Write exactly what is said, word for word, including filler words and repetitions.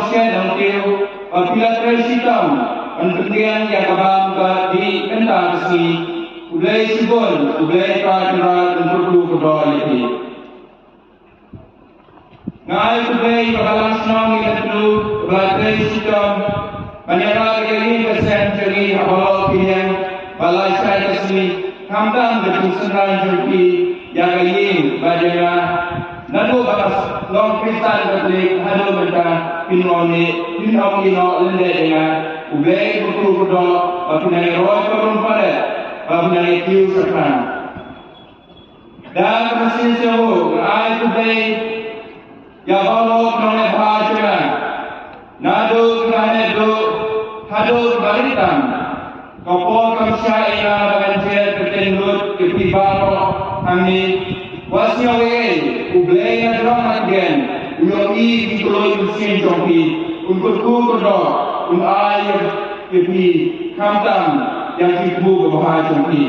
Shet nang tiu, ba phi la trei shitom ban pyndiang ïa ka bam ba dih kynta ka sngi. U Blei shibun, U Blei Trai Kynrad un kyrkhu kyrdoh ïa phi. Nga ai khublei ïa ka balang shnong Nongtlu ba la trei shitom ban ïarap ïa ka ïing ka sem jong ngi ha Baroh Pynïeng ba la shai ka sngi. Khamtam ka jingsynran jong phi ïa ka ïing bad ïa nga. Naduh ba nga long Khristan Katholik haduh mynta, phin ong ne phin ong ïehnoh lyndet ïa nga. U Blei u kyrkhu kyrdoh ba phin nang ïaroh parum pader, ba phin nang ïakiew shaphrang. Da ka mynsiem sngewbha nga ai khublei ïa baroh ki nongleh bha jong nga. Naduh kiba heh duh haduh kiba rit tam. Ka por kam shah ïa nga ba ngan jer kyrteng lut ïa phi baroh hangne. Wat sngew ei ei, U Blei na jrong na pdeng u ïohi ïa ki kylluid mynsiem jong phi. Un kyrkhu kyrdoh, un ai ïa phi khamtam ïa ki kpu kiba bha jong phi.